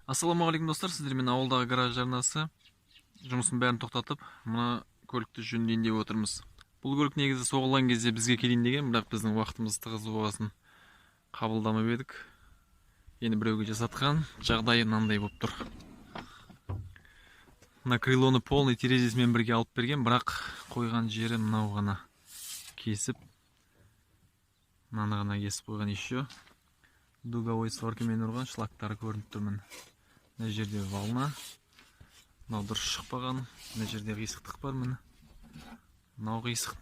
Ассалаумағалейкум, достар! Сіздермен ауылдағы гараж арнасы. Жұмысын бәрін тоқтатып, мына көлікті жөндейін деп отырмыз. Бұл көлік негізі соғылған кезде бізге келейін деген, бірақ біздің уақытымыз тығыз болғасын, қабылдамап едік. Енді біреуге жасатқан, жағдайы мынандай болып тұр. Мына крылоны полный терезесімен бірге алып берген, бірақ қойған жері мынау ғана, кесіп, мынаны ғана кесіп қойған. Еще дуговой сваркамен ұрған, шлактары көрініп тұр, міне. Мына жерде волна, мынау дұрыс шықпаған. Мына жерде қисықтық бар, міне, мынау қисық.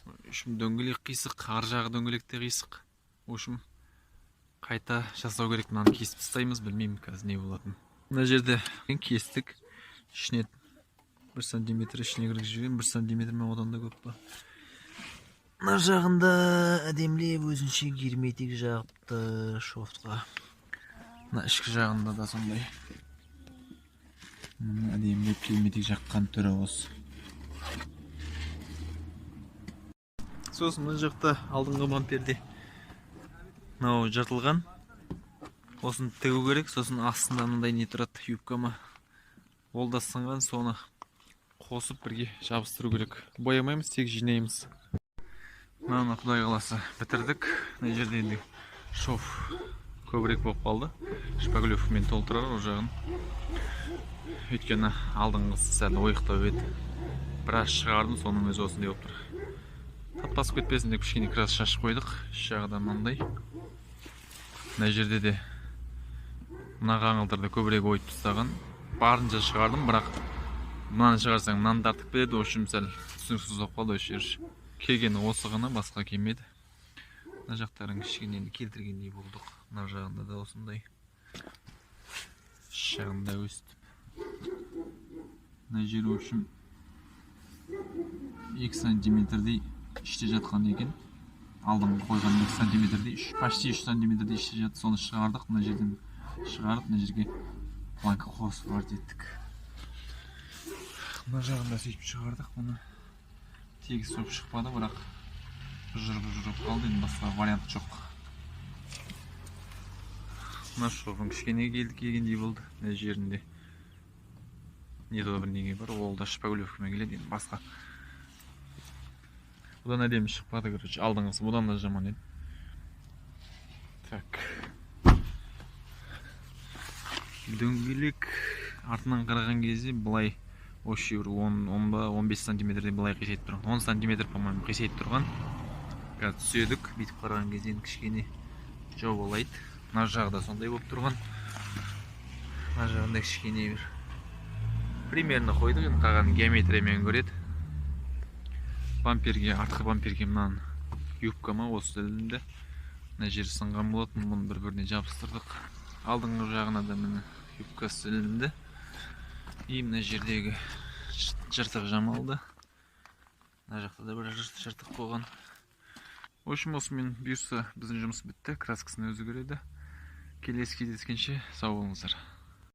В общем, дөңгелек қисық, ар жағы дөңгелекте қисық. В общем, қайта жасау керек, мынаны кесіп тастаймыз. Білмеймін қазір не болатынын. Мына жерде кестік, ішіне 1 сантиметр ішіне кіргізіп жіберген, 1 сантиметр ме, одан да көп па. Мына жағында әдемілеп өзінше герметик жағыпты шовтқа. Мына ішкі жағында да сондай, міне, әдемілеп герметик жаққан түрі осы. Сосын мына жақта алдыңғы бамперде мынау жыртылған, осыны тігу керек. Сосын астында мындай не тұрады, юбка ма, ол да сынған, соны қосып бірге жабыстыру керек. Боямаймыз, тек жинаймыз. Мынаны, құдай қаласа, бітірдік. Мына жерде енді шов көбірек болып қалды, шпаклевкамен толтырар ол жағын, өйткені алдыңғысы сәл ойықтау еді. Біраз шығардым, соның өзі осындай болып тұр. Тат басып кетпесін деп кішкене краска шашып қойдық. Іш жағы да мынандай. Мына жерде де мына қаңылтырды көбірек ойып тастаған. Барынша шығардым, бірақ мынаны шығарсаң, мынаны тартып кетеді. В общем, сәл түсініксіз болып қалды осы жер. Келгені осы ғана, басқа келмеді. Мына жақтарын кішкене енді келтіргендей болдық. Мына жағында да осындай, іш жағында өстіп. Мына жер, в общем, 2 сантиметрдей іште жатқан екен. Алдыңғы қойған 2 сантиметрдей, үш, почти 3 сантиметрдей іште жатты. Соны шығардық, мына жерден шығарып, мына жерге планка қосып варить еттік. Мына жағында сөйтіп шығардық. Мұны тегіс болып шықпады, бірақ бұжыр бұжыр болып қалды, енді басқа вариант жоқ. Мына шовын кішкене келді, келгендей болды. Мына жерінде не то бірдеңе бар, ол да шпаклевкамен келеді. Енді басқа бұдан әдемі шықпады. Короче, алдыңғысы бұдан да жаман еді. Так, дөңгелек артынан қараған кезде былай вообще бір 10 ба, 15 сантиметрдей былай қисайып тұрған, 10 сантиметр, по моему, қисайып тұрған. Қазір түзедік. Бүйтіп қараған кезде енді кішкене жобалайды. Мына жағы да сондай болып тұрған. Мына жағында кішкене бір примерно қойдық, енді қалғанын геометриямен көреді. Бамперге, артқы бамперге мынаны юбка ма, осы ілінді. Мына жері сынған болатын, бұны бір біріне жабыстырдық. Алдыңғы жағына да, міне, юбкасы ілінді. И мына жердегі жыртық жамалды. Мына жақта да бір жыртық болған. В общем, осымен, бұйырса, біздің жұмыс бітті. Краскасын өзі көреді. Келесі кездескенше сау болыңыздар.